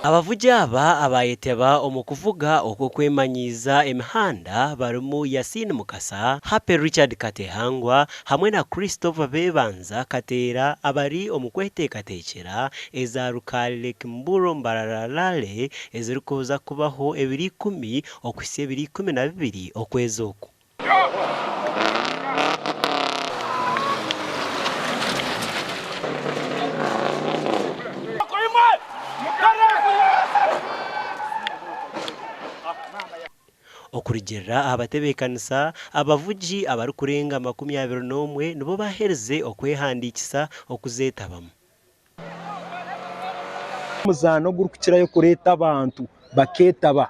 Abavugi aba abaayeteba omu kuvuga okw'okwemanyiiza emihanda barimu Yasin Mukasa, Happy Richard Katehangwa hamwe na Christopher Bebanza Kateera abari omu kweteekateekyera eza Rukali Lake Mburo Mbarara Rally ezirikuza kubaho ebiro ikumi okuhitsya ebiro 12 okwezi oku. Okurugiirira aha batebeekanisa, abavugi abarikurenga 21 nibo baaherize okwehandiikisa okuzeetabamu. Omuzaano ogurikukirayo kureeta abantu bakeetaba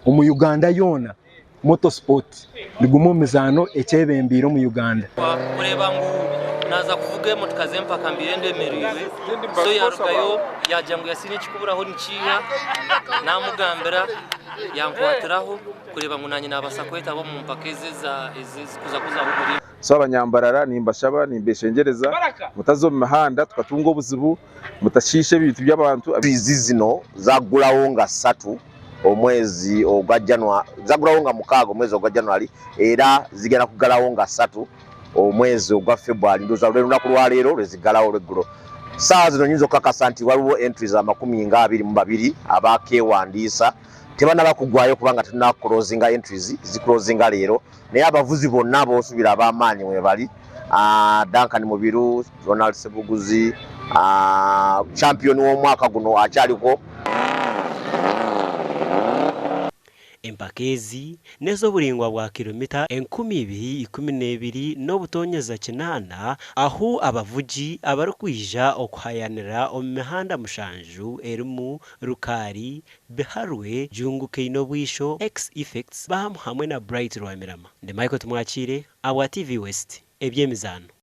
omu Uganda yoona, Motor Sport nigumwe omu mizaano ekyebembeire omu Uganda. Kureeba ngu naaza kuvuga emotoka z'empaka mbaire ndemereirwe so yaarugayo yaagira ngu Yasini ekikuburaho nikiiha naamugambira yankwatiraho kureeba ngu naanye naabaasa kwetaba omu mpaka ezi ezikuza kuzaho omuri. So abanyambarara nimbashaba nimbeshengyereza mutaza omu mihanda tukatunga obuzibu, mutashiisha ebintu by'abantu. Fiizi zino zaggulawo nga ssatu omwezi ogwa January, zaggulawo nga mukaaga omwezi ogwa January era zigenda kuggalawo nga ssatu omwezi ogwa February, ndowooza lwe lunaku lwa leero lwe ziggalawo olweggulo. Ssaawa zino nyinza okukakasa nti waliwo entries amakumi nga 22 abaakeewandiisa, tebanaba kuggwaayo kubanga tetunnaba kuclosinga entries, ziclosinga leero. Naye abavuzi bonna b'osuubira ab'amaanyi mwebali, Duncan Mubiru, Ronald Sebuguzi, champion w'omwaka guno akyaliko. Empaka ezi n'ez'oburaingwa bwa kilomita 2012 n'obutoonyeza kinaana ahu abavugi abarikwija okuhayanira omu mihanda mushanju erimu Rukaari, Biharwe, Jungu Kainobwisho, X Effects, Bahamu hamwe na Bright Rwamirama. Ndi Michael Tumwakiire, ahabwa TV West, eby'emizaano.